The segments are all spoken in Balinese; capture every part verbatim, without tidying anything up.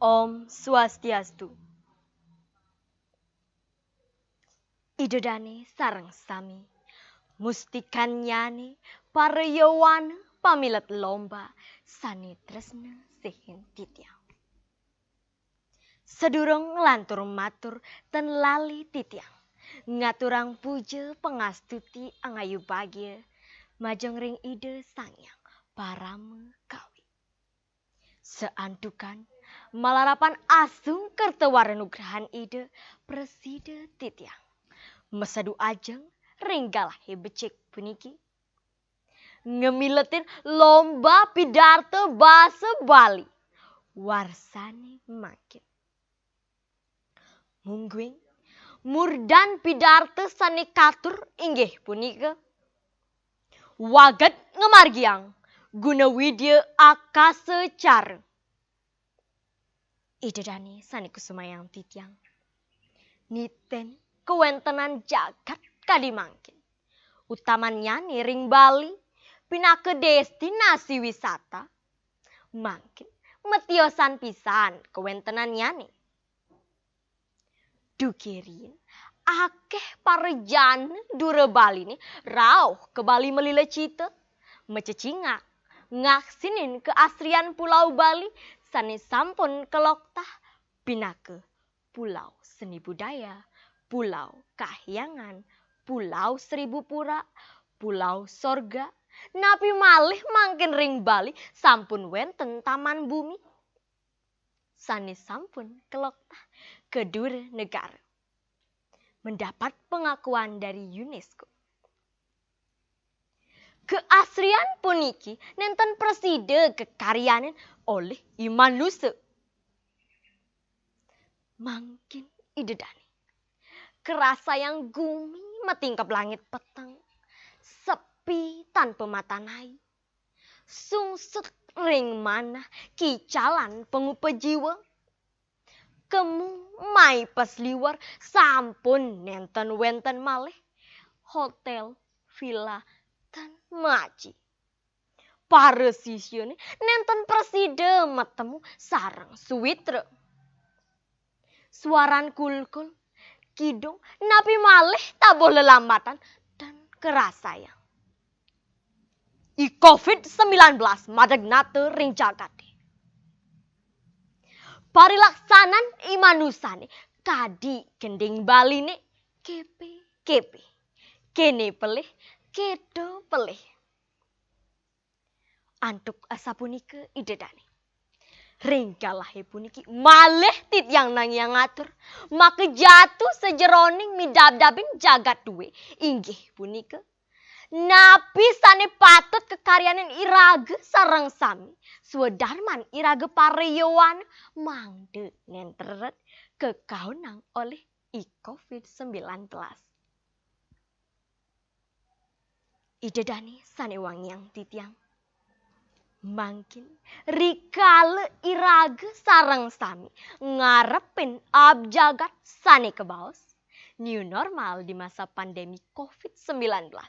Om Swastiastu. Ida dane sareng sami, mustikannyané para yowana pamilet lomba sané tresna sihin titiang. Sadurung nglantur matur ten lali titiang ngaturang puja pangastuti angayu bagia majeng ring Ida Sang Hyang Parama Kawi. Saantukan malarapan asung kerta waranugrahan Ida, prasida titiang masedu ajeng ring galahé becik puniki, ngamiletin lomba pidarta basa Bali warsané mangkin. Mungguing murdan pidarta sané katur inggih punika, wagéd ngamargiang guna widya akasa cara. Ida dane sané kusumayang titiang, niten kawéntenan jagat kadi mangkin, utamannyané ring Bali, pinaka destinasi wisata, mangkin matiosan pisan kawéntenannyané. Dugirin akéh para jana dura Baliné rauh ka Bali malila cita, macecingak, ngaksinin kaasrian Pulau Bali sané sampun kaloktah pinaka Pulau Seni Budaya, Pulau Kahyangan, Pulau Seribu Pura, Pulau Sorga, napi malih mangkin ring Bali sampun wénten Taman Bumi sané sampun kaloktah ka dura negara, mendapat pengakuan dari UNESCO. Kaasrian puniki nénten prasida kakaryanin olih i manusa. Mangkin Ida dane karasayang gumi matingkep langit peteng, sepi tanpa matanai. Sungsut ring manah kicalan pangupa jiwa. Kemu mai pasliwer sampun nénten wénten malih hotél, villa, tan maaci. Para sisiané nénten prasida matemu sareng sawitra. Suaran kulkul, kidung, napi malih tabuh lelambatan tan karasayang. I covid sembilan belas madeg nata ring jagaté. Parilaksanan i manusané kadi gending Baliné képe-képe. Kéné pelih, kéto pelih. Antuk asapunika Ida dane. Ring galahé puniki malih titiang nangiang atur, maka jatu sajeroning midabdabin jagat duwé, inggih punika, napi sané patut kakaryanin iraga sareng sami, swadarman iraga para yowana mangda nénten rered kakaonang olih i covid sembilan belas. Ida dane sané wangiang titiang. Mangkin rikala iraga sareng sami ngarepin aab jagat sané kabaos, new normal di masa pandemi covid sembilan belas.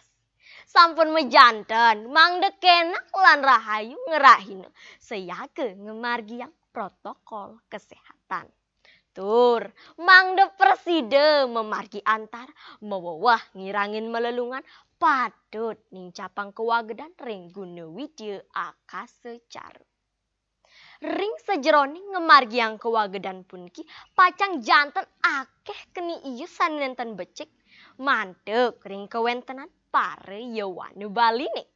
Sampun majanten mangda kenak lan rahayu ngrahina sayaga ngamargiang protokol kesehatan. Tur, mangda prasida mamargi antar, maweweh ngirangin malelungan, patut nincapang kawagedan ring guna widya akasa cara. Ring sajeroning ngamargiang kawagedan puniki, pacang janten akéh keni ia sané nénten becik, mantuk ring kawéntenan para yowana Baliné.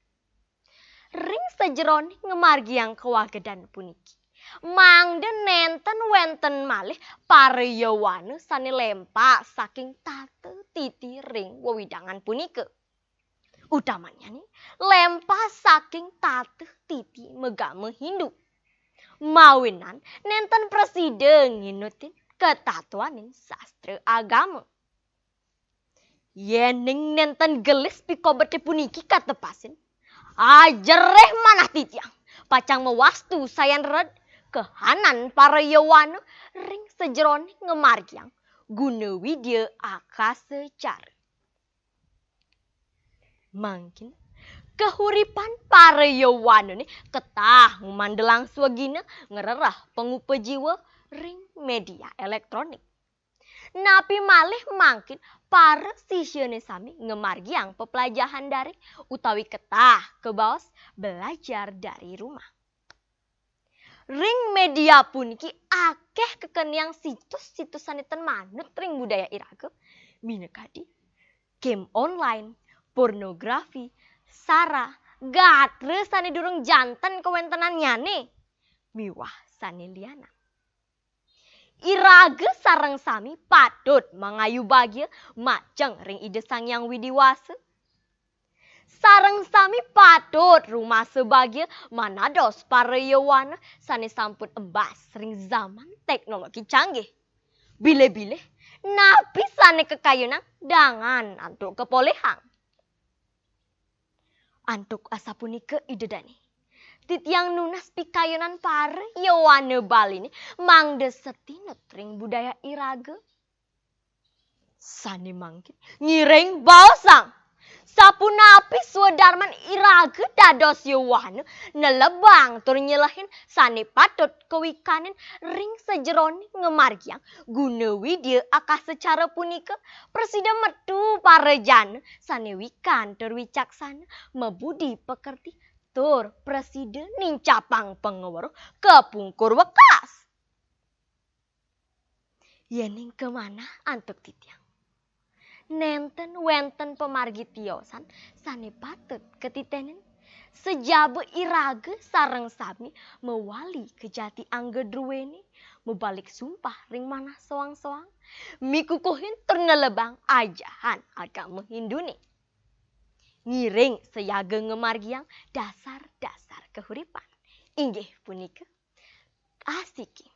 Ring sajeroning ngamargiang kawagedan puniki, mangda nénten wénten malih para yowana sané lempa saking tata titi ring wewidangan punika. Utamannyané lempa saking tata titi magama Hindu. Mawinan nénten prasida nginutin katatwaning sastra agama. Yéning nénten gelis pikobeté puniki katepasin, ajerih manah titiang pacang mawastu sayan rered kahanan para yowana ring sajeroning ngamargiang guna widya akasa cara. Mangkin kahuripan para yowanané ketah ngumandelang swagina ngrereh pangupa jiwa ring media elektronik. Napi malih mangkin para sisyane sami ngamargiang peplajahan daring utawi ketah kebaos belajar dari rumah. Ring media puniki akeh kekeniang situs-situs sane ten manut ring budaya iraga, minakadi game online, pornografi, sara, gatra sane durung janten kawentenannyane, miwah sane lianan. Iraga sareng sami patut mangayu bagia majeng ring Ida Sang Hyang Widi Wasa. Sareng sami patut rumasa bagia manados para yowana sane sampun embas ring zaman teknologi canggih. Bilih-bilih, napi sane kakayunang dangan antuk kapolihang. Antuk asapunika Ida Dane, titiang nunas pikayunan para yowana Baline mangda satinut ring budaya iraga. Sane mangkin ngiring baosang. Sapunapi swadarman iraga dados yowana nelebang tur nyelehin sane patut kawikanin ring sajeroning ngamargiang guna widya akasa cara punika, prasida metu para jana sane wikan tur wicaksana, mabudi pekerti tur prasida nincapang pangaweruh kapungkur wekas. Yening kamanah antuk titiang, nenten wenten pamargi tiosan sane patut katitenin. Sajaba iraga sareng sami mawali ka jati angga druene, mabalik sumpah ring manah soang-soang, mikukuhin tur nelebang ajahan agama Hindune. Ngiring sayaga ngamargiang dasar-dasar kahuripan, inggih punika asiki.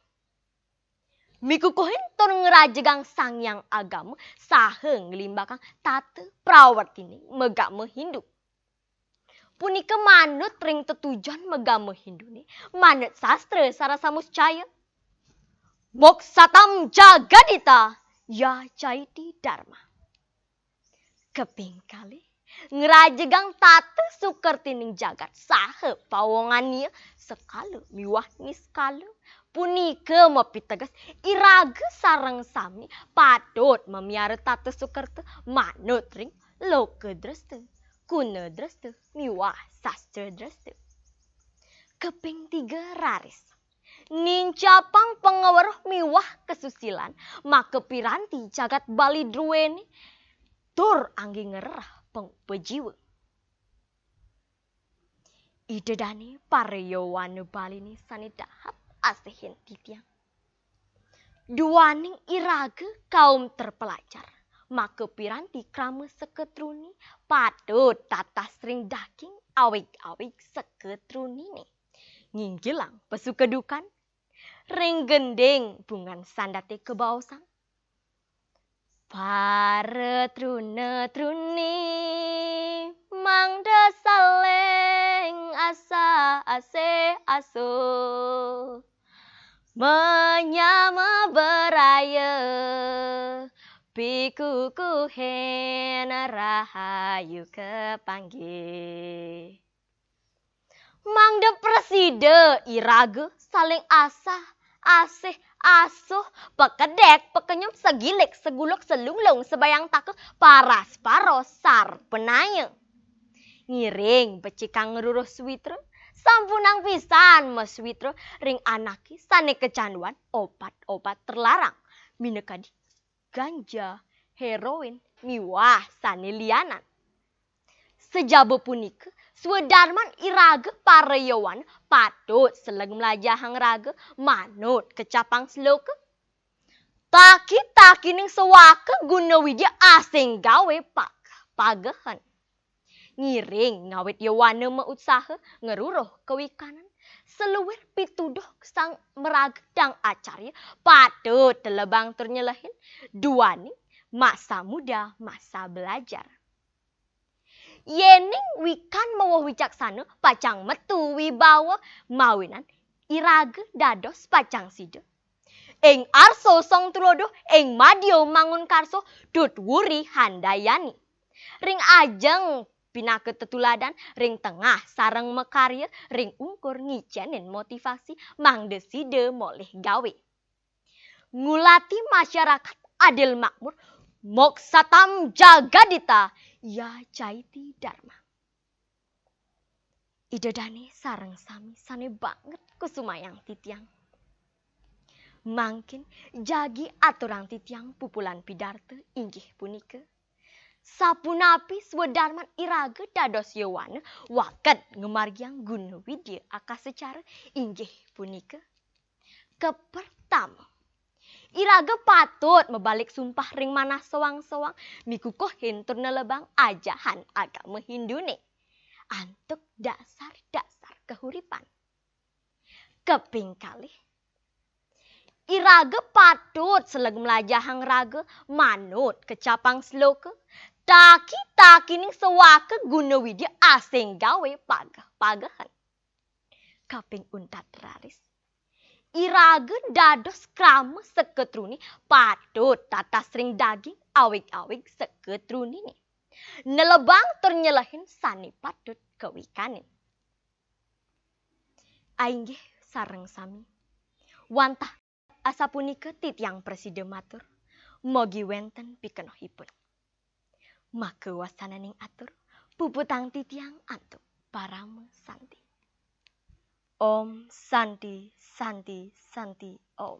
Mikukuhin tur ngrajegang sanghyang agama saha nglimbakang tata prawertine magama Hindu. Punika manut ring tetujon magama Hindune, manut sastra sara samuscaya. Moksatam jagadita ya jaiti dharma. Kaping kalih, ngrajegang tata sukertining jagat saha pawongan ia sekala miwah niskala. Punika mapiteges iraga sareng sami patut mamiara tata sukerta manut ring loka dresta, kuna dresta miwah sastra dresta. Kaping tiga raris, nincapang pangaweruh miwah kasusilan, maka piranti jagat Bali druene tur angge ngrereh pangupa jiwa. Ida dane para yowana Baline sane dahat asihin titiang. Duaning iraga kaum terpelajar, maka piranti krama sekatruni patut tatas ring daging awig-awig sekatrunine. Nginggilang pasukedukan, ring gending bungan sandate kabaosang. Para truna-truni mangda saling asah asih asuh, menyama beraya pikukuhin rahayu kapanggih. Mangda prasida iraga saling asah asih asuh, pakedek pakenyum, sagilik saguluk, salunglung sabayang taka, paras paros sarpanaya. Ngiring becikang ngruruh switra, sampunang pisan maswitra ring anake sane kecanduan obat-obat terlarang, minakadi ganja, heroin, miwah sane lianan. Sajaba punika, swadarman iraga para yowana patut seleg mlajahang raga manut kecapang sloka. Taki-takining sawaka guna widya asing gawe pag-, pagehen. Ngiring ngawit yowana mautsaha ngruruh kawikanan, saluir pituduh sang maraga dang acarya patut telebang tur nyelehin, duaning masa muda, masa belajar. Yening wikan maweh wicaksana pacang metu wibawa, mawinan iraga dados pacang sida. Ing arsa sang tulodo, ing madya mangun karsa, dut wuri handayani. Ring ajeng pinaka tetuladan, ring tengah sareng makarya, ring ungkur ngicenin motivasi, mangda sida molih gawe. Ngulati masyarakat adil makmur, moksatam jagadita, ya jaiti dharma. Ida dane sareng sami sane banget kusumayang titiang. Mangkin jagi aturang titiang pupulan pidarta inggih punika. Sapunapi swadarman iraga dados yowana waket ngamargiang guna widya akasacara inggih punika. Kapertama, iraga patut mabalik sumpah ring manah soang-soang mikukuhin tur nelebang ajahan agama Hindune antuk dasar-dasar kahuripan. Kaping kalih, iraga patut seleg mlajahang raga manut kecapang sloka, taki-takining sawaka guna widya asing gawe pageh-pagehan. Kaping untat raris, iraga dados krama sekatruni patut tatas ring daging awig-awig sekatrunine. Nelebang tur nyelehin sane patut kawikanin. Ainggih sareng sami. Wantah asapunika titiang prasida matur, mogi wenten pikenohipun. Maka wasananing atur, puputang titiang antuk parama santi. Om Santi, Santi, Santi, Om.